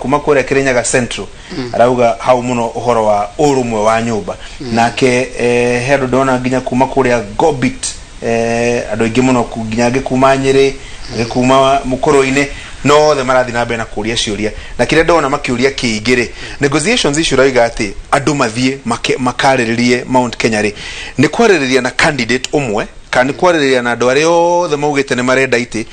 Kuma kũrĩa Kirinyaga Central arauga hau mũno ũhoro wa ũrũmwe wa nyũmba. Nake he andũ ndona nginya kuma kũrĩa Gobit, andũ aingĩ mũno nginya angĩ kuma Nyĩrĩ, angĩ kuma Mũkũrũ-inĩ, no othe marathiĩ na mbere na kũria ciũria. Na kĩrĩa ndona makĩũria kĩingĩ rĩ, negotiations icio ũrauga atĩ andũ mathiĩ makarĩrĩrie Mount Kenya rĩ, nĩ kwarĩrĩria na candidate ũmwe kana nĩ kwarĩrĩria na andũ arĩa othe maugĩte nĩ marenda itĩ,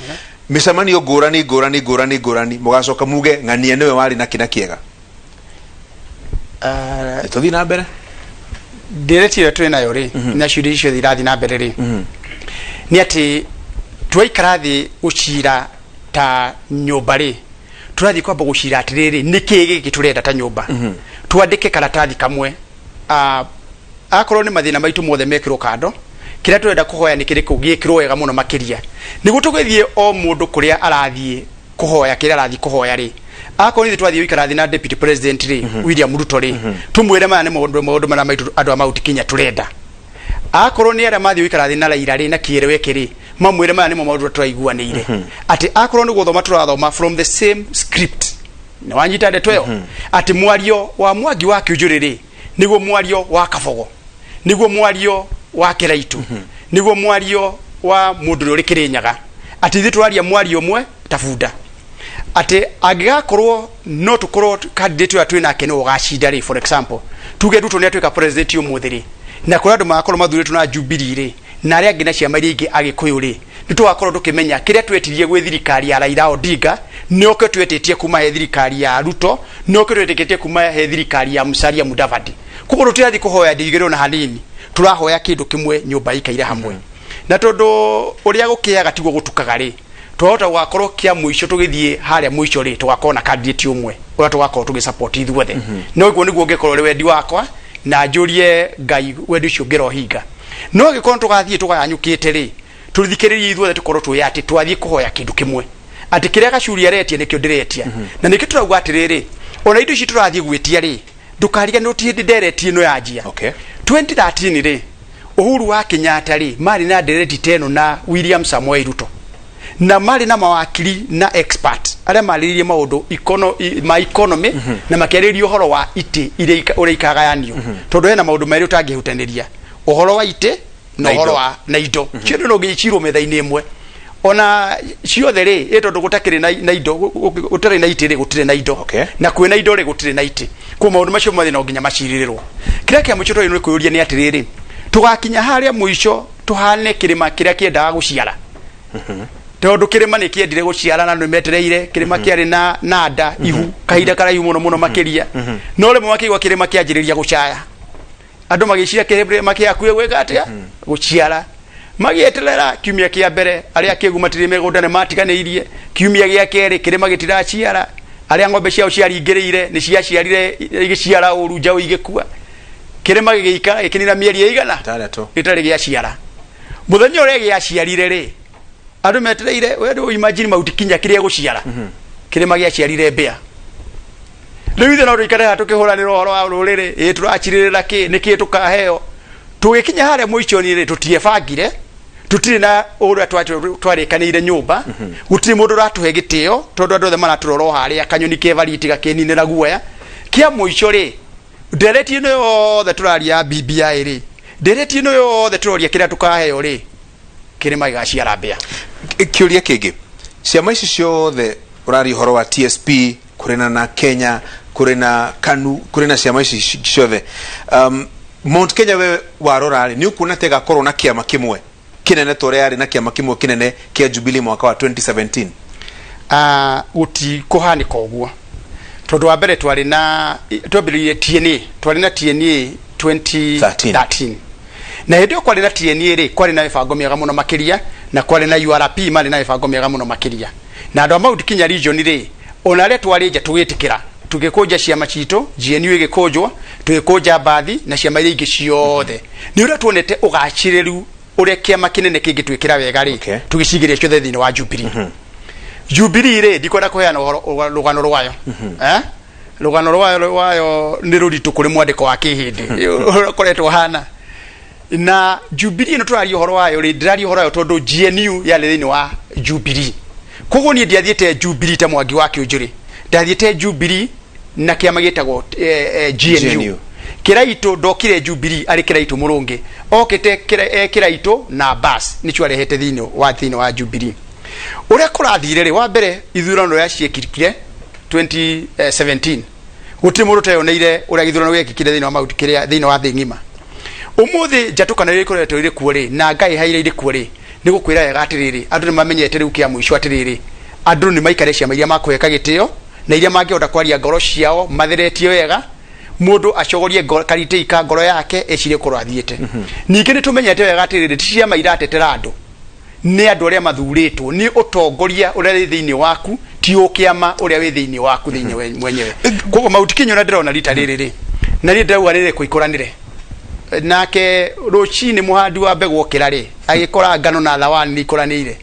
mĩcemanio ngũrani ngũrani ngũrani ngũrani, mũgacoka muge ng'ania nĩwe warĩ na kĩna kĩega? Tũthiĩ na mbere. Ndereti ĩrĩa twĩ nayo rĩ, na ciũria icio irathiĩ na mbere rĩ, nĩ atĩ twaikara thĩ gũcira ta nyũmba rĩ, tũrathiĩ kwamba gũcira atĩrĩrĩ, nĩ kĩĩ gĩkĩ tũrenda ta nyũmba. Twandĩke karatathi kamwe. Akorwo nĩ mathĩna maitũ mothe mekĩrwo kando, kĩrĩa tũrenda kũhoya nĩ kĩrĩkũ, gĩkĩrwo wega mũno makĩria, nĩguo tũgĩthiĩ o mũndũ kũrĩa arathiĩ kũhoya kĩrĩa arathiĩ kũhoya rĩ. Akorwo ithuĩ twathiĩ gũikara thĩ na Deputy President rĩ, William Ruto rĩ, tũmwĩre maya nĩ maũndũ marĩa maitũ andũ a Mount Kenya tũrenda. Akorwo nĩ arĩa mathiĩ gũikara thĩ na Raila rĩ, na kĩereweke rĩ, mamwĩre maya nĩmo maũndũ tũraiguanĩire, atĩ akorwo nĩ gũthoma tũrathoma from the same script. Nĩ wanyita ndeto ĩyo, atĩ mwario wa Mwangi wa Kĩũnjũrĩ rĩ, nĩguo mwario wa Kabogo, nĩguo mwario wa Kĩraitu, nĩguo mwario wa mũndũ ũrĩa ũrĩ Kĩrĩnyaga, atĩ ithuĩ tũraria mwario ũmwe ta bunda, atĩ angĩgakorwo no tũkorwo candidate ũrĩa twĩ nake nĩwe ũgacinda rĩ. For example, tuge Ruto nĩ atuĩka president ũmũthĩ rĩ, na kũrĩ andũ magakorwo mathurĩtwo na Jubilee rĩ, na arĩa angĩ na ciama iria ingĩ Agĩkũyũ rĩ, nĩ tũgakorwo tũkĩmenya kĩrĩa twetirie gwĩ thirikari ya Raila Odinga nĩokĩo twetĩtie kuma he thirikari ya Ruto, nĩokĩo twetĩkĩtie kuma he thirikari ya Musalia Mudavadi. Koguo tũtirathiĩ kũhoya ndigĩrĩrwo na hanini, tũrahoya kĩndũ kĩmwe, nyũmba ĩikaire hamwe. Na tondũ ũrĩa gũkĩaga tiguo gũtukaga rĩ, twahota gũgakorwo kĩa mũico tũgĩthiĩ harĩa mũico rĩ, tũgakorwo na candidate ũmwe ũrĩa tũgakorwo tũgĩsupport ithuothe. No ũguo nĩguo ũngĩkorwo ũrĩ wendi wakwa, na njũrie Ngai wendi ũcio ũngĩrohinga. No angĩkorwo tũgathiĩ tũgayanyũkĩte rĩ, tũthikĩrĩrie ithuothe, tũkorwo tũĩ atĩ twathiĩ kũhoya kĩndũ kĩmwe, atĩ kĩrĩa Gacuri aretia nĩkĩo ndĩretia. Na nĩkĩo tũrauga atĩrĩrĩ, ona indo ici tũrathiĩ gwĩtia rĩ, ndũkariganĩrwo ti hĩndĩ ndereti ĩno yanjia. 2013 rĩ, Uhuru wa Kenyatta rĩ, marĩ na ndereti ta ĩno na William Samoei Ruto, na marĩ na mawakiri na expert arĩa marĩrĩirie maũndũ ma economy, na makĩarĩrĩria ũhoro wa itĩ iria ũrĩa ikagayanio, tondũ hena maũndũ merĩ ũtangĩhutanĩria, ũhoro wa itĩ na Na ũhoro indo. wa na indo. Ciothe no ngĩcirwo metha-inĩ ĩmwe ona ciothe rĩ, ĩ tondũ gũtakĩrĩ na indo, gũtarĩ na itĩ rĩ, gũtirĩ na indo. Na kwĩna indo rĩ, gũtirĩ na itĩ. Kwa maũndũ macio mothe no nginya macirĩrĩrwo. Kĩrĩa kĩa mũico twagĩrĩirwo nĩ kwĩyũria nĩ atĩrĩrĩ, tũgakinya harĩa mũico tũhane kĩrĩma kĩrĩa kĩendaga gũciara, tondũ kĩrĩma nĩ kĩendire gũciara na nĩ metereire kĩrĩma kĩarĩ na nda ihu kahinda karaihu mũno mũno makĩria. No rĩmwe makĩigua kĩrĩma kĩanjĩrĩria gũcaya, andũ magĩciria kĩrĩma kĩakuĩ gwĩka atĩa? Gũciara. Magĩeterera kiumia kĩa mbere, arĩa akĩgu matirĩ mĩgũnda nĩ matiganĩirie. Kiumia gĩa kerĩ, kĩrĩma gĩtiraciara. Arĩa ng'ombe ciao ciaringĩrĩire nĩ ciaciarire, igĩciara ũru, njaũ igĩkua. Kĩrĩma gĩgĩikara gĩkĩnina mĩeri ĩigana 6. Gĩtarĩ gĩaciara. Mũthenya ũrĩa gĩaciarire rĩ, andũ metereire we ndũ imagine Mount Kenya kĩrĩa gũciara, kĩrĩma gĩaciarire mbĩa. Rĩu ithuĩ no tũikare haha tũkĩhũranĩra ũhoro wa rũrĩrĩ, ĩ tũracirĩrĩra kĩ, nĩ kĩ tũkaheo. Tũgĩkinya harĩa mũico-inĩ rĩ, tũtiebangire, tũtirĩ na ũrĩa twarĩkanĩire nyũmba, gũtirĩ mũndũ ũratũhe gĩtĩo, tondũ andũ othe maratũrora o harĩa kanyoni kebariti gakĩninĩra guoya. Kĩa mũico rĩ, ndereti ĩno yothe tũraria ya BBI rĩ, ndereti ĩno yothe tũroria kĩrĩa tũkaheo rĩ, kĩrĩma gĩgaciara mbĩa. Kĩũria kĩngĩ, ciama ici ciothe ũraria ũhoro wa TSP, kũrĩ na Kenya, kũrĩ na KANU, kũrĩ na ciama ici ciothe, Mount Kenya we warora rĩ, nĩ ũkuona ta ĩgakorwo na kĩama kĩmwe kĩnene ta ũrĩa yarĩ na kĩama kĩmwe kĩnene kĩa Jubilee mwaka wa 2017? Gũtikũhanĩka ũguo, tondũ wa mbere twarĩ na twambĩrĩirie TNA, twarĩ na TNA 2013, na hĩndĩ ĩyo kwarĩ na TNA rĩ, kwarĩ na mĩbango mĩega mũno makĩria, na kwarĩ na URP, marĩ na mĩbango mĩega mũno makĩria. Na andũ a Mount Kenya region rĩ, ona arĩa twarĩ nja tũgĩtĩkĩra, tũgĩkũnja ciama citũ, GNU ĩgĩkũnjwo, tũgĩkũnja mbathi na ciama iria ingĩ ciothe, nĩ ũrĩa tuonete ũgacĩrĩru ũrĩa kĩama kĩnene kĩngĩtwĩkĩra wega rĩ, tũgĩcigĩria ciothe thĩinĩ wa Jubilee. Jubilee rĩ, ndikwenda kũheana ũhoro rũgano rwayo, eh? Rũgano rwayo nĩ rũritũ kũrĩ mwandĩko wa kĩhĩndĩ ũrĩa ũkoretwo hana na Jubilee ĩno tũraria ũhoro wayo rĩ. Ndĩraria ũhoro wayo tondũ GNU yarĩ thĩinĩ wa Jubilee, koguo niĩ ndiathiĩte Jubilee ta Mwangi wa Kĩũnjũrĩ, Ndathiĩte Jubilee na kĩama gĩtagwo GNU. GNU. Kĩraitũ ndokire Jubilee arĩ Kĩraitũ mũrũngĩ, okĩte Kĩraitũ na bas nĩcio arehete thĩinĩ wa Jubilee. Ũrĩa kũrathire rĩ, wa mbere ithurano rĩa ciĩkĩkire 2017, gũtirĩ mũndũ ũteyoneire ũrĩa gĩthurano gĩekĩkire thĩinĩ wa maũndũ kĩrĩa thĩinĩ wa thĩ ng'ima. Ũmũthĩ njatũkano iria ikoretwo irĩ kuo rĩ, na ngai iria irĩ kuo rĩ, nĩ gũkwĩra wega atĩrĩrĩ, andũ nĩ mamenyete rĩu kĩa mũico atĩrĩrĩ, andũ nĩ maikare ciama iria makũheka gĩtĩo na iria mangĩhota kwaria ngoro ciao matheretie wega, mũndũ acogorie karitei ka ngoro yake ecirie korwo athiĩte. Ningĩ nĩ tũmenyete wega atĩrĩrĩ, ti ciama iratetera andũ, nĩ andũ arĩa mathurĩtwo nĩ ũtongoria ũrĩa wĩ thĩinĩ waku, ti ũkĩama ũrĩa wĩ thĩinĩ waku thĩinĩ mwenyewe. Koguo Mount Kenya ũrĩa ndĩrona rita rĩrĩ rĩ, na niĩ ndĩrauga rĩrĩ kũikũranĩre nake rũcinĩ mũhandi wa mbegũ okĩra rĩ, agĩkora ngano na thawani nĩ ikũranĩire,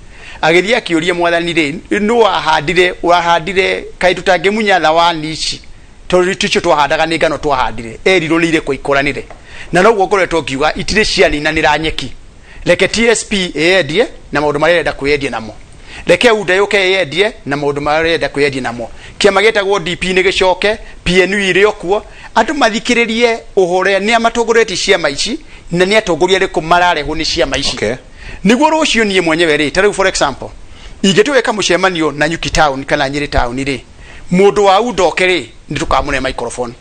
agĩthiĩ akĩũria Mwathani rĩ, nũ wahandire wahandire kaĩ tũtangĩmunya thawani ici, tondũ ticio twahandaga, nĩ ngano twahandire. Erirwo nĩ irĩkũ ikũranĩre, na noguo ngoretwo ngiuga itirĩ cianinanĩra nyeki. Reke TSP ĩyendie na maũndũ marĩa ĩrenda kwĩyendia namo, reke UDA yũke ĩyendie na maũndũ marĩa ĩrenda kwĩyendia namo, kĩama gĩtagwo DP nĩ gĩcoke, PNU irĩ o kuo, andũ mathikĩrĩrie ũhoro nĩ amatongoretie ciama ici na nĩ atongoria arĩkũ mararehwo nĩ ciama ici. Nĩguo rũciũ niĩ mwenyewe rĩ, ta rĩu for example ingĩtwĩka mũcemanio na Nyuki town kana Nyĩrĩ town rĩ, mũndũ wa UDA oke rĩ, nĩ tũkamũne microphone,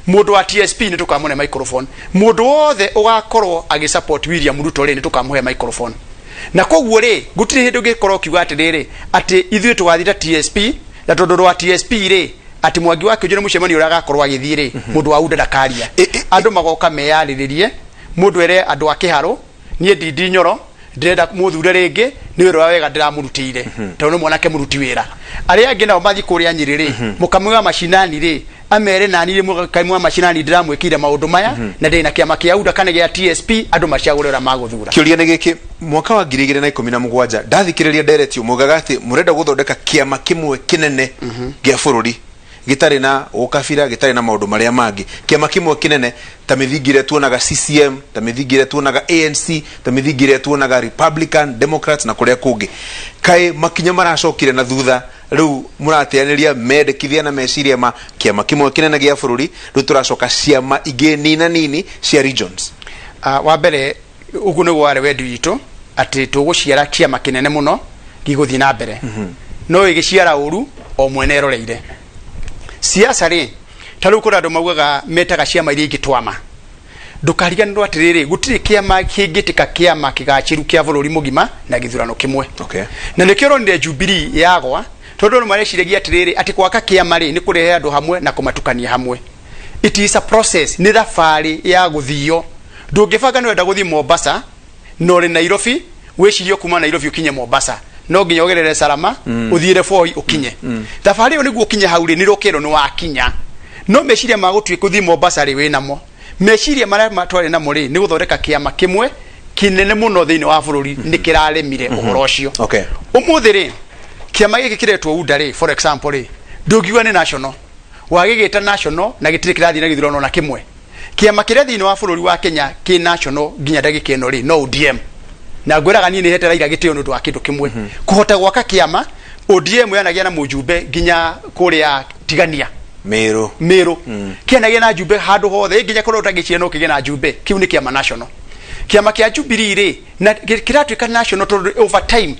mũndũ wa TSP nĩ tũkamũne microphone, mũndũ wothe ũgakorwo agĩsupport William Ruto rĩ, nĩ tũkamũhe microphone. Na koguo rĩ, gũtirĩ hĩndĩ ũngĩkorwo ũkiuga atĩrĩrĩ, atĩ ithuĩ tũgathiĩ ta TSP, na tondũ rwa TSP rĩ, atĩ Mwangi wa Kĩũnjũ nĩ mũcemanio ũrĩa agakorwo agĩthiĩ rĩ, mũndũ wa UDA ndakaria. Andũ magoka meyarĩrĩrie, mũndũ ere andũ a kĩharũ, niĩ Ndindi Nyoro ndĩrenda mũthure rĩngĩ nĩ wĩra ũrĩa wega ndĩramũrutĩire, tondũ nĩ mwanake mũruti wĩra. Arĩa angĩ nao mathiĩ kũrĩa Nyĩrĩ rĩ, mũkamwĩra macinani rĩ, amere nani rĩ, mũkamwĩra macinani ndĩramwĩkĩire maũndũ maya na ndĩ na kĩama kĩa UDA kana gĩa TSP, andũ macagũre ũrĩa magũthura. Kĩũria nĩ gĩkĩ, mwaka wa 2017 ndathikĩrĩria ndereti mugaga atĩ mũrenda gũthondeka kĩama kĩmwe kĩnene gĩa bũrũri gĩtarĩ na ũkabira, gĩtarĩ na maũndũ marĩa mangĩ, kĩama kĩmwe kĩnene ta mĩthingi ĩrĩa tuonaga CCM, ta mĩthingi ĩrĩa tuonaga ANC, ta mĩthingi ĩrĩa tuonaga Republican Democrats na kũrĩa kũngĩ. Kaĩ makinya maracokire na thutha, rĩu mũrateanĩria mendekithia na meciria ma kĩama kĩmwe kĩnene gĩa bũrũri, rĩu tũracoka ciama ingĩ nina nini cia regions? Wa mbere, ũguo nĩguo warĩ wendi witũ, atĩ tũgũciara kĩama kĩnene mũno gĩgũthiĩ na mbere, no ĩgĩciara ũru o mwene eroreire. Siasa rĩ, ta rĩu kũrĩ andũ maugaga metaga ciama iria ingĩ twama. Ndũkariganĩrwo atĩrĩrĩ, gũtirĩ kĩama kĩngĩtĩka kĩama kĩgacĩru kĩa bũrũri mũgima na gĩthurano kĩmwe. Na nĩkĩo ũronire Jubilee yagwa, tondũ andũ mareciragia atĩrĩrĩ, atĩ gwaka kĩama rĩ, nĩ kũrehe andũ hamwe na kũmatukania hamwe. It is a process, nĩ thabarĩ ya gũthio. Ndũngĩbanga nĩ wenda gũthiĩ Mombasa na ũrĩ Nairobi, wĩcirie kuma Nairobi ũkinye Mombasa no nginya ũgerere Salama, ũthiĩre Voi ũkinye. Thabarĩ ĩyo nĩguo ũkinye hau rĩ, nĩ rũkĩrwo nĩ wakinya, no meciria ma gũtuĩka gũthiĩ Mombasa rĩ, wĩnamo. Meciria marĩa twarĩ namo rĩ, nĩ gũthondeka kĩama kĩmwe kĩnene mũno thĩinĩ wa bũrũri, nĩ kĩraremire ũhoro ũcio. Ũmũthĩ rĩ, kĩama gĩkĩ kĩretwo UDA rĩ, for example rĩ, ndũngiuga nĩ national, wagĩgĩta national na gĩtirĩ kĩrathiĩ na gĩthurano na kĩmwe. Kĩama kĩrĩa thĩinĩ wa bũrũri wa Kenya kĩ national nginya ndagĩka ĩno rĩ, no ODM. Na ngwĩraga niĩ nĩ hete Raila gĩtĩo nĩ ũndũ wa kĩndũ kĩmwe, kũhota gwaka kĩama. ODM yanagĩa na mũjumbe nginya kũrĩa Tigania. Mĩrũ. Mĩrũ kĩanagĩa na njumbe handũ hothe, nginya kũrĩa ũtangĩciria no kĩgĩe na njumbe. Kĩu nĩ kĩama national. Kĩama kĩa Jubilee rĩ, na kĩratuĩka national tondũ over time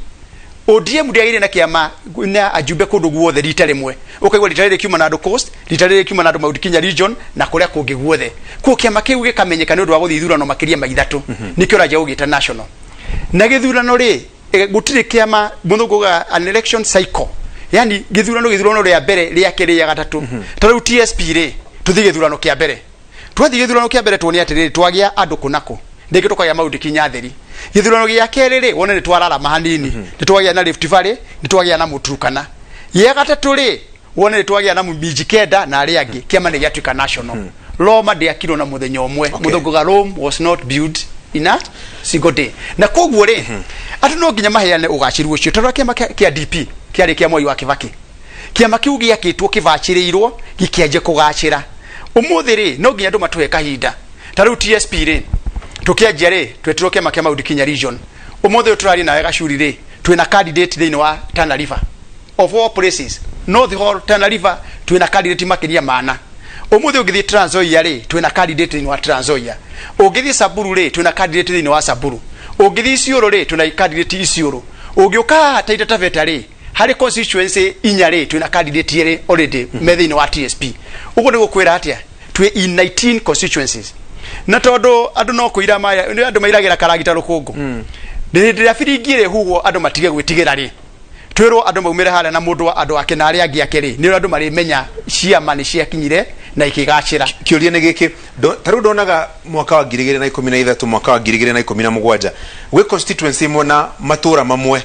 ODM ndĩagĩire na kĩama na ajumbe kũndũ guothe rita rĩmwe. Ũkaigua rita rĩrĩ kiuma na andũ Coast, rita rĩrĩ kiuma na andũ Mount Kenya region na kũrĩa kũngĩ guothe. Kuo kĩama kĩu gĩkamenyeka nĩ ũndũ wa gũthiĩ ithurano makĩria ma ithatũ, nĩkĩo ũranjia gũgĩta national. Na gĩthurano rĩ, gũtirĩ kĩama mũthũngũ ugaga an election cycle, yani gĩthurano rĩa mbere, rĩa kerĩ, rĩa gatatũ. Ta rĩu TSP rĩ, tũthiĩ gĩthurano kĩa mbere, twathiĩ gĩthurano kĩa mbere tuone atĩrĩrĩ, twagĩa andũ kũ na kũ, rĩngĩ tũkagĩa Mount Kenya theri. Gĩthurano gĩa kerĩ rĩ, wone nĩ twararama hanini, nĩ twagĩa na Rift Valley, nĩ twagĩa na Mũturukana. Gĩa gatatũ rĩ, wone nĩ twagĩa na Minji Kenda na arĩa angĩ, kĩama nĩ gĩatuĩka national. Roma ndĩakirwo na mũthenya ũmwe. Mũthũngũ ga Rome was not built in a single day. Na koguo rĩ, andũ no nginya maheane ũgacĩru ũcio. Tondũ kĩama kĩa DP kĩarĩ kĩa Mwai wa Kibaki, kĩama kĩu gĩakĩtwo kĩbacĩrĩirwo gĩkĩanjia kũgacĩra. Ũmũthĩ rĩ, no nginya andũ matũhe kahinda. Ta rĩu TSP rĩ, tũkĩanjia rĩ, twetirwo kĩama kĩa Mount Kenya region. Ũmũthĩ ũyũ tũraria nawe Gacuri rĩ, twĩna candidate thĩinĩ wa Tana River of all places. North Hall, Tana River twina candidate makiria mana. Umuthi ũngĩthiĩ Trans Nzoia rĩ, twina candidate thĩinĩ wa Trans Nzoia. Ũngĩthiĩ Samburu rĩ, twina candidate thĩinĩ wa Samburu. Ũngĩthiĩ Isiolo rĩ, twina candidate Isiolo. Ũngĩũka haha Taita Taveta rĩ, harĩ constituency inya rĩ, twina candidate erĩ already me thĩinĩ wa TSP. Ũguo nĩ gũkwĩra atĩa? Twĩ in 19 constituencies, na tondũ andũ no kũira maya, nĩ andũ mairagĩra karagita rũkũngũ. Hĩndĩ ĩrĩa biringi ĩrĩhuhwo andũ matige gwĩtigĩra rĩ, twĩrwo andũ maumĩre harĩa na mũndũ wa andũ ake na arĩa angĩ ake rĩ, nĩ andũ marĩmenya ciama nĩ ciakinyire na ikĩgacĩra. Kĩũria nĩ gĩkĩ. Ta rĩu ndonaga mwaka wa 2013, mwaka wa 2017, gwĩ constituency imwe na matũra mamwe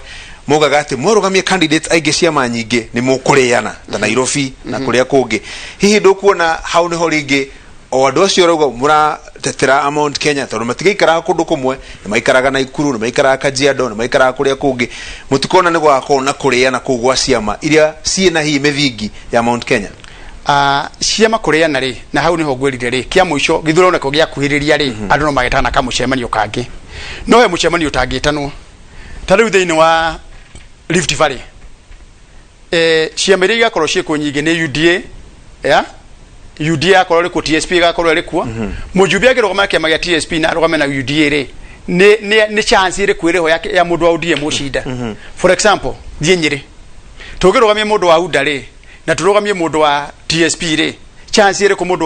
maugaga atĩ mwarũgamia candidates aingĩ, ciama nyingĩ, nĩ mũkũrĩana, ta Nairobi na kũrĩa kũngĩ. Hihi ndũkuona hau nĩho rĩngĩ o andũ acio ũrauga mũratetera a Mount Kenya, tondũ matigaikaraga kũndũ kũmwe, nĩ maikaraga Naikuru, nĩ maikaraga Kajiado, nĩ maikaraga kũrĩa kũngĩ, mũtikona nĩ gũgakorwo na kũrĩana kũu gwa ciama iria ciĩna hihi mĩthingi ya Mount Kenya? Ciama kũrĩana rĩ, na hau nĩho ngwĩrire rĩ, kĩa mũico gĩthurano nĩko gĩakuhĩrĩria rĩ, andũ no magetana kamũcemanio kangĩ, no he mũcemanio ũtangĩtanwo. Ta rĩu thĩinĩ wa Rift Valley, ciama iria igakorwo ciĩkuo nyingĩ nĩ UDA, ya UDA yakorwo ĩrĩ kuo, TSP ĩgakorwo ĩrĩ kuo. Mũjumbe angĩrũgama na kĩama gĩa TSP na arũgame na UDA rĩ, nĩ chance ĩrĩkũ ĩrĩho ya mũndũ wa UDA mũcinda? For example, thiĩ Nyĩrĩ, tũngĩrũgamia mũndũ wa UDA rĩ, na tũrũgamie mũndũ wa TSP rĩ, chance ĩrĩkũ mũndũ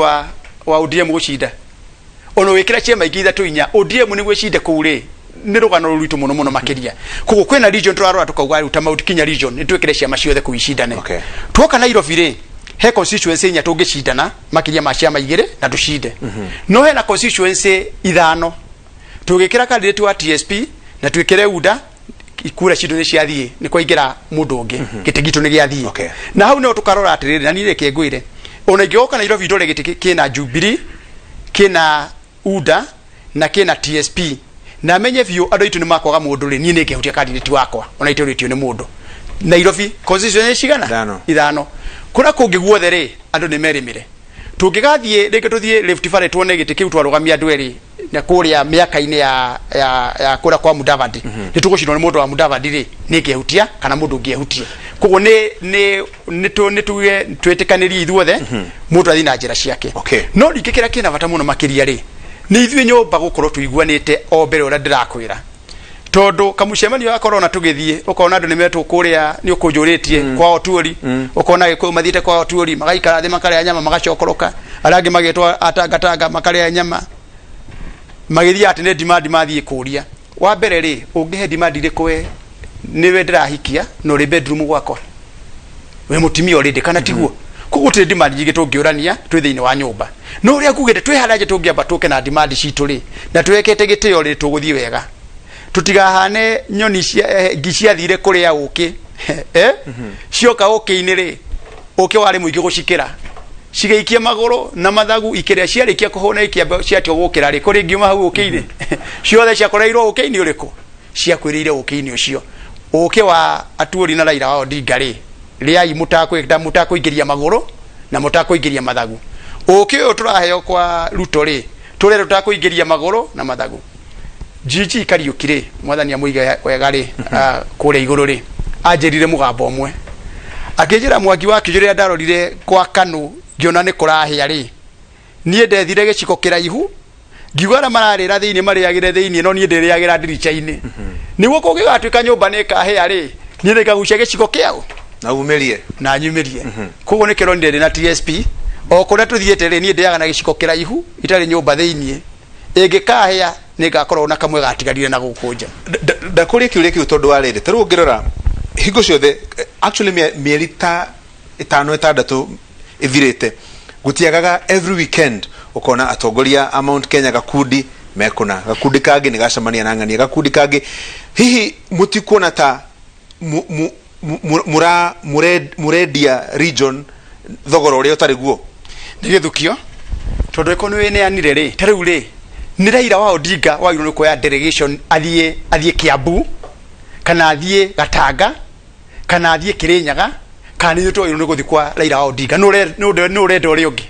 wa ODM gũcinda? Ona wĩkĩra ciama ingĩ ithatũ inya, ODM nĩguo ĩcinde kũu rĩ, nĩ rũgano rũritũ mũno mũno makĩria. Koguo kwĩna region tũrarora tũkauga rĩu ta Mount Kenya region nĩ twĩkĩre ciama ciothe kũu icindane. Tuoka Nairobi rĩ, he constituency inya tũngĩcindana makĩria ma ciama igĩrĩ na tũcinde. No hena constituency ithano tũgĩkĩra candidate wa TSP na twĩkĩre UDA, kura citũ nĩ ciathiĩ, nĩ kwaingĩra mũndũ ũngĩ, gĩtĩ gitũ nĩ gĩathiĩ. Na hau nĩho tũkarora atĩrĩrĩ, na niĩ reke ngwĩre, ona ingĩgoka Nairobi ndore gĩtĩ kĩna Jubilee, kĩna UDA na kĩna TSP, na menye biũ andũ aitũ nĩ makwaga mũndũ rĩ, niĩ nĩ ngĩhutia candidate wakwa ona itũrĩtio nĩ mũndũ. Nairobi constituency cigana? Ithano. Ithano. Kũrĩa kũngĩ guothe rĩ, andũ nĩ merĩmĩre. Tũngĩgathiĩ rĩngĩ tũthiĩ Rift Valley, tuone gĩtĩ kĩu twarũgamia andũ erĩ na kũrĩa mĩaka-inĩ ya kũrĩa kwa Mudavadi, nĩ tũgũcindwo nĩ mũndũ wa Mudavadi rĩ, nĩ ngĩhutia kana mũndũ ũngĩehutia. Koguo nĩ tuge twĩtĩkanĩrie ithuothe, mũndũ athiĩ na njĩra ciake. No ningĩ kĩrĩa kĩna bata mũno makĩria rĩ, nĩ ithuĩ nyũmba gũkorwo tũiguanĩte o mbere ũrĩa ndĩrakwĩra, tondũ kamũcemanio gakorwo na tũgĩthiĩ ũkona andũ nĩ metwo kũrĩa nĩ ũkũnjũrĩtie kwao tuori, ũkona Gĩkũyũ mathiĩte kwao tuori, magaikara thĩ makarĩa nyama, magacokoroka, arĩa angĩ magetwo atangatanga makarĩa nyama, magĩthiĩ atĩ nĩ demand mathiĩ kũria. Wa mbere rĩ, ũngĩhe demand irĩkũ? We nĩwe ndĩrahikia na ũrĩ bedroom gwakwa, wĩ mũtumia already, kana tiguo? Koguo gũtirĩ demand nyingĩ tũngĩũrania twĩ thĩinĩ wa nyũmba. No ũrĩa ngugĩte, twĩ harĩa nja tũngĩamba tũke na demand citũ rĩ, na twekete gĩtĩo rĩ, tũgũthiĩ wega, tũtigahane nyoni cia ngi ciathire kũrĩa ũkĩ, cioka ũkĩ-inĩ rĩ, ũkĩ warĩ mũingĩ gũcikĩra, cigĩikia magũrũ na mathagu ikĩrĩa. Ciarĩkia kũhũna, ikĩamba ciatua gũkĩra rĩ, kũrĩ ngiuma hau ũkĩ-inĩ, ciothe ciakoreirwo ũkĩ-inĩ ũrĩkũ? Ciakuĩrĩire ũkĩ-inĩ ũcio. Ũkĩ wa Atuori na Raila wa Odinga rĩ, rĩai mũtakũingĩria magũrũ na mũtakũingĩria mathagu. Ũkĩ ũyũ tũraheo kwa Ruto rĩ, tũrĩa tũtakũingĩria magũrũ na mathagu. GG Kariuki rĩ, mwathani amũige wega rĩ, kũrĩa igũrũ rĩ, anjĩrire mũgambo ũmwe, akĩnjĩra, "Mwangi wa Kĩjũ, rĩrĩa ndarorire kwa Kanu ngĩona nĩ kũrahĩa rĩ, niĩ ndethire gĩciko kĩraihu, ngiuga arĩa mararĩra thĩinĩ marĩagĩre thĩinĩ, no niĩ ndĩrĩagĩra ndirica-inĩ, nĩguo kũngĩgatuĩka nyũmba nĩ ĩkahĩa rĩ, niĩ nĩngagucia gĩciko kĩao na umĩrie." Na nyumĩrie. Koguo nĩ kĩronire ndĩ na TSP o kũrĩa tũthiĩte rĩ, niĩ ndĩaga na gĩciko kĩraihu itarĩ nyũmba thĩinĩ, ĩngĩkahĩa nĩ ngakorwo na kamwe gatigarire na gũkũ nja. Ndakũria kĩũria kĩu tondũ wa rĩrĩ, ta rĩu ũngĩrora hingo ciothe, actually mĩeri ta 5 6 ĩthirĩte, gũtiagaga every weekend ũkona atongoria a Mount Kenya gakundi mekũna, gakundi kangĩ nĩ gacemania na ng'ania, gakundi kangĩ. Hihi mũtikuona ta mũrendia region thogora ũrĩa ũtarĩ guo? Nĩ gĩthukio, tondũ ĩkorwo nĩ wĩneanire rĩ, ta rĩu rĩ, nĩ Raila wa Odinga wagĩrĩirwo nĩ kuoya delegation athiĩ Kiambu kana athiĩ Gatanga kana athiĩ Kirinyaga, kana nĩ ithuĩ twagĩrĩirwo nĩ gũthiĩ kwa Raila wa Odinga? Nĩ ũrenda ũrĩa ũngĩ?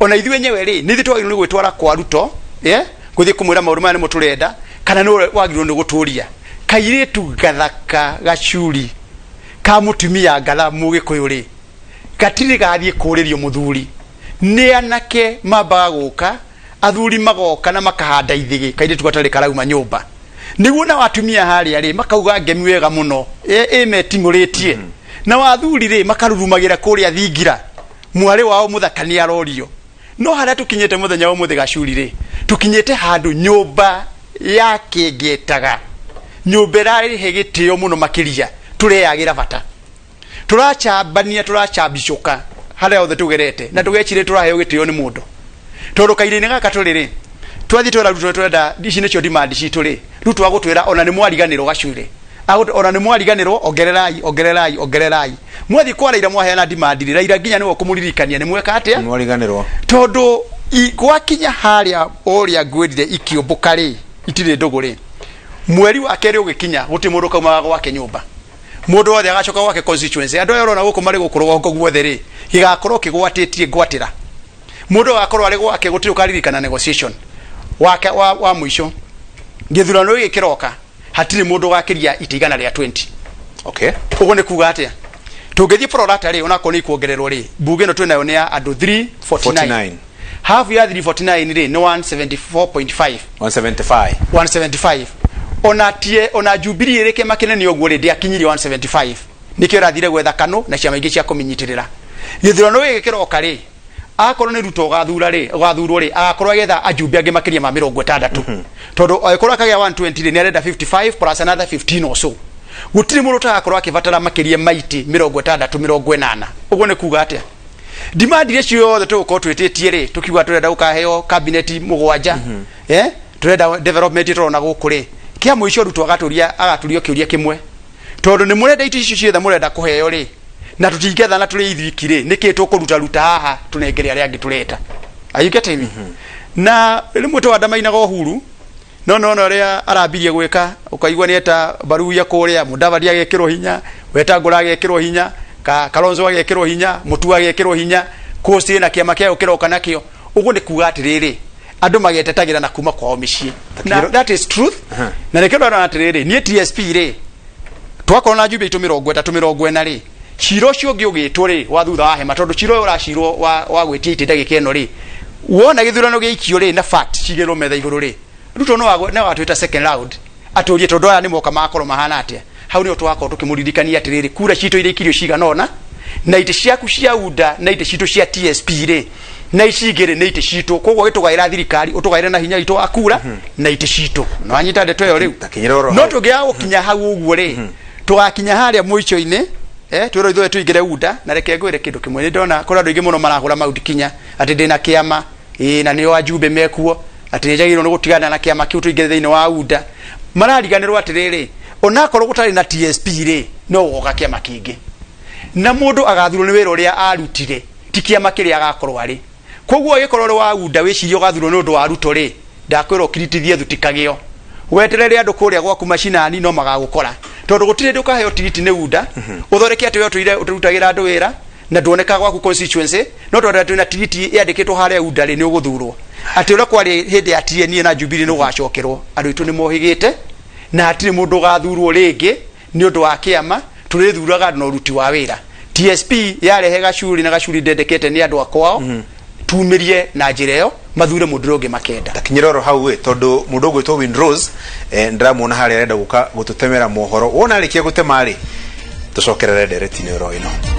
Ona ithuĩ enyewe rĩ, nĩ ithuĩ twagĩrĩirwo nĩ gwĩtwara kwa Ruto, yeah? Gũthiĩ kũmwĩra maũndũ maya nĩmo tũrenda, kana nĩ wagĩrĩirwo nĩ gũtũria kairĩtu gathaka gacuri ka mũtumia ngatha mũgĩkũyũ rĩ? Gatirĩ gathiĩ kũrĩrio mũthuri, nĩ anake mambaga gũka, athuri magoka na makahanda ithĩgĩ, kairĩtu gatarĩ karauma nyũmba. Nĩguo nao atumia harĩa rĩ makauga ngemi wega mũno ĩmeting'ũrĩtie, nao athuri rĩ makarurumagĩra kũrĩa thingira, mwarĩ wao mũthaka nĩ arorio. No harĩa tũkinyĩte mũthenya wa ũmũthĩ, Gacuri rĩ, tũkinyĩte handũ nyũmba ya kĩngetaga nyũmba ĩrarĩhe gĩtĩo mũno makĩria, tũreyagĩra bata, tũracambania, tũracambicũka harĩa hothe tũgerete, na tũgecire tũraheo gĩtĩo nĩ mũndũ, tondũ kairĩ-inĩ gaka tũrĩ rĩ, twathiĩ twĩra Ruto tũrenda ici nĩcio demand citũ rĩ, Ruto agũtwĩra ona nĩ mwariganĩrwo. Gacuri ona nĩ mwariganĩrwo, ongererai, ongererai, ongererai. Mwathiĩ kwa Raila mwaheana demand rĩ, Raila nginya nĩwe ũkũmũririkania nĩ mweka atĩa. Mwariganĩrwo. Tondũ gwakinya harĩa ũrĩa ngwĩrire ikĩũmbũka rĩ, itirĩ ndũgũ rĩ, mweri wa kerĩ ũgĩkinya, gũtirĩ mũndũ kaumaga gwake nyũmba, mũndũ wothe agacoka gwake constituency. Andũ aya ũrona gũkũ marĩ gũkũ rũgongo guothe rĩ, gĩgakorwo kĩgwatĩtie ngwatĩra, mũndũ agakorwo arĩ gwake, gũtirĩ ũkaririkana negotiation wake wa mũico. Gĩthurano gĩkĩ kĩroka hatirĩ mũndũ ũgakĩria itĩ 120. Ũguo nĩ kuga atĩa? Tũngĩthiĩ prorata rĩ, onakorwo nĩ ikuongererwo rĩ, mbunge ĩno twĩnayo nĩ ya andũ 349. 49. Half ya 349 rĩ nĩ 174.5. 175. 175. Ona tie ona Jubilee ĩrĩ kĩama kĩnene ũguo rĩ, ndĩakinyirie 175, nĩkĩo ĩrathire gwetha kano na ciama ingĩ cia kũmĩnyitĩrĩra. Gĩthurano gĩkĩ kĩroka rĩ, akorwo nĩ Ruto ũgathura rĩ, ũgathurwo rĩ, agakorwo agĩetha ajumbe angĩ makĩria ma 60, tondũ angĩkorwo akagĩa 120 rĩ, nĩ arenda 55 plus another 15 or so. Gũtirĩ mũndũ ũtagakorwo akĩbatara makĩria ma itĩ 60, 80. Ũguo nĩ kuga atĩa? Demand iria ciothe tũgũkorwo twĩtĩtie rĩ, tũkiuga tũrenda gũkaheo kabineti mũgwanja, tũrenda development tũrona gũkũ rĩ, kĩa mũico Ruto agatũria agaturio kĩũria kĩmwe, tondũ nĩ mũrenda itĩ icio ciothe mũrenda kũheo rĩ, na tũtingĩathana tũrĩ ithuiki rĩ, nĩkĩ tũkũruta ruta haha tũnengere arĩa angĩ tũreta? Are you getting me? Na rĩmwe tũandamainaga Uhuru, no nona ũrĩa arambirie gwĩka, ũkaigua nĩ eta Baruya kũrĩa, Mudavadi agekĩrwo hinya, Wetangũla agekĩrwo hinya, Kalonzo agekĩrwo hinya, Mutua agekĩrwo hinya, Coast ĩna kĩama kĩayo kĩroka nakĩo. Ũguo nĩ kuga atĩrĩrĩ, andũ magetetagĩra na kuma kwao mĩciĩ, na that is truth. Na nĩkĩo ndona atĩrĩrĩ, niĩ TSP rĩ, twakorwo na njumbe itũ 30, 40 rĩ, cira ũcio ũngĩ ũgĩtwo rĩ wa thutha wa hema, tondũ cira ũyũ ũracirwo wa gwĩtia itĩ ndagĩka ĩno rĩ, wona gĩthurano gĩikio rĩ na fact cigĩrwo metha igũrũ rĩ, Ruto no agatwĩta second round atũrie, tondũ aya nĩ moka magakorwo mahana atĩa. Hau nĩho tũgakorwo tũkĩmũririkania atĩrĩrĩ, kura citũ iria ikirio cigana ũna, na itĩ ciaku cia UDA na itĩ citũ cia TSP rĩ, na ici ingĩ rĩ, nĩ itĩ citũ. Koguo gĩtũgaĩra thirikari, ũtũgaĩre na hinya witũ wa kura na itĩ citũ. No anyita ndeto ĩyo rĩu. Takinyĩra oro No hau. tũngĩaga gũkinya hau ũguo rĩ, tũgakinya harĩa mũico-inĩ, twĩrwo ithuĩ tũingĩre UDA. Na reke ngwĩre kĩndũ kĩmwe, nĩ ndona kũrĩ andũ aingĩ mũno marahũra maũndũ kinya atĩ ndĩna kĩama ĩĩ na nĩo ajumbe mekuo, atĩ nĩ njagĩrĩirwo nĩ gũtigana na kĩama kĩu tũingĩre thĩinĩ wa UDA. Marariganĩrwo atĩrĩrĩ, onakorwo gũtarĩ na TSP rĩ, no gũgoka kĩama kĩngĩ, na mũndũ agathurwo nĩ wĩra ũrĩa arutire, ti kĩama kĩrĩa agakorwo arĩ. Koguo agĩkorwo ũrĩ wa UDA wĩcirie ũgathurwo nĩ ũndũ wa Ruto rĩ, ndakwĩra ũkiritithie thutikagĩo, weterere andũ kũrĩa gwaku macinani no magagũkora, tondũ gũtirĩ hĩndĩ ũkaheo tigiti nĩ UDA ũthondeke atĩ we ũtũire ũrutagĩra andũ wĩra na nduoneka gwaku constituency, no tondũ twĩna tigiti yandĩkĩtwo harĩa UDA rĩ, nĩ ũgũthurwo. Atĩ ũrĩa kwarĩ hĩndĩ ya TNA na Jubilee nĩ ũgacokerwo. Andũ aitũ nĩ mohĩgĩte na hatirĩ mũndũ ũgathurwo rĩngĩ nĩ ũndũ wa kĩama. Tũrĩthuraga andũ na ũruti wa wĩra. TSP yarehe Gacuri na Gacuri ndendekete nĩ andũ akwao, tumĩrie na njĩra ĩyo mathure mũndũ ũrĩa ũngĩ makenda. Takinyĩra oro hau ĩ, tondũ mũndũ ũgwĩtwo Windrose, ndĩramuona harĩa arenda gũka gũtũtemera mohoro. Wona arĩkia gũtema rĩ, tũcokerere ndereti-inĩ oro ĩno.